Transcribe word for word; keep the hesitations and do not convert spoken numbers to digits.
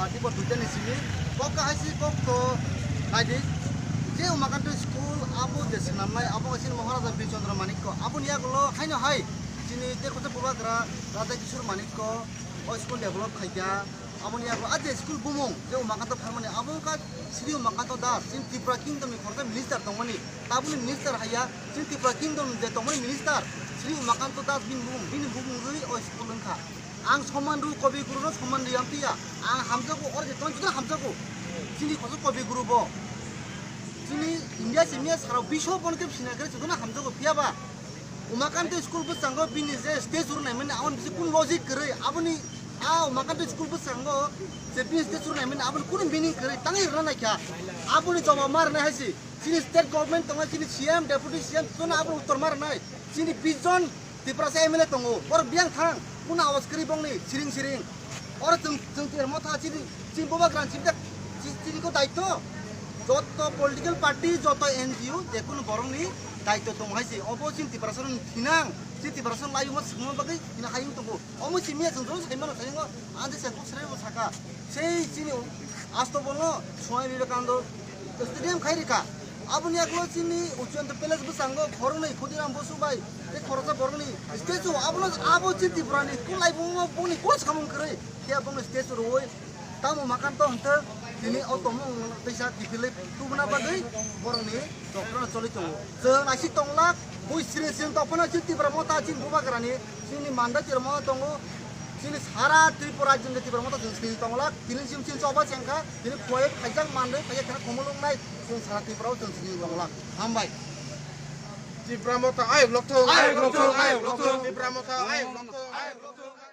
Tibor duitani simi, kok kahai si kok to naidi. Je Umakanto school abo je swnamnai, abo hai chini Maharaja Bir Chandra Manikko. Aboni yagulo haino hai chini Terkhosa Bubagra Raja Kishore Manikko o school develop khaikha. Aboni yagulo a je school bumung je Umakanto pharmani, abo wngkha Sri Umakanto Das, chini Tripura Kingdom ni khoroksa minister tongmani. Tabukni minister haiya, chini Tripura Kingdom je tongmani minister Sri Umakanto Das bini bumung, bini bumung rwi o school wngkha. Ang soman rw Kobi Guru no soman riyam tiya. Ang hamjago, or je ton juduna hamjago. Chini koso Kobi Guru bo. Chini India simi ya sarao bisho bon ke sina kare juduna hamjago piya ba. Umakanto school bwskango bini je stage rw naimani, aboni bisi kun logic kwrwi. Aboni a Umakanto school bwskango je bini stage rw naimani, aboni kun meaning kwrwi. Tangi rwna naikha. Aboni jawab ma rwnai haisi. Chini state government tongo, chini C M, deputy C M, jotono abo uttor ma rwnai. Chini bish jon Tiprasa M L A tongo, borok biyang thang, kunu awas kwrwi bongni siring siring. Oro chwng, chwng Tipra Motha chini, chini Bubagra chini tak, chi-, chini ko daityo. Joto political party, joto N G O, je kunu borokni daityo tongo hai se. Obo chini Tiprasa rok thinang, chini Tiprasa rok layuma swngma bagwi hina hayung tongo. Omo simi ya chwng joto saimano saingo, ang je se kok srebo saka. Sei chini asto bono Swami Vivekananda Stadium khai rikha. Aboni yagulo chini Uchiyanta Palace bwskango khoroknwi Khudiram Bosu bai tei khoroksa borokni statue, abono abo chini Tripurani kulai bongno bongni kos samung kwrwi khe bongni statue rwui tamo Umakanto hwnkhe tini o tongmung teisa kiphilwi tubuna bagwi borokni jotono choli tongo. Chwng naisik tonglak, bui siring siring tongphano chini Tipra Motha chini Bubagrani chini manda Tipra Motha tongo. Chini sara Tripura rajyoni Tipra Motha chwng sini tonglak, tini chini chini choba chengkha, tini khuwai phaijak manwi phaijak kheno khumulwng nai, chwng sara Tripura o chwng sini tonglak. Hambai. Tipra Motha ayuk lokthung, ayuk lokthung, ayuk lokthung. Tipra Motha ayuk lokthung, ayuk lokthung.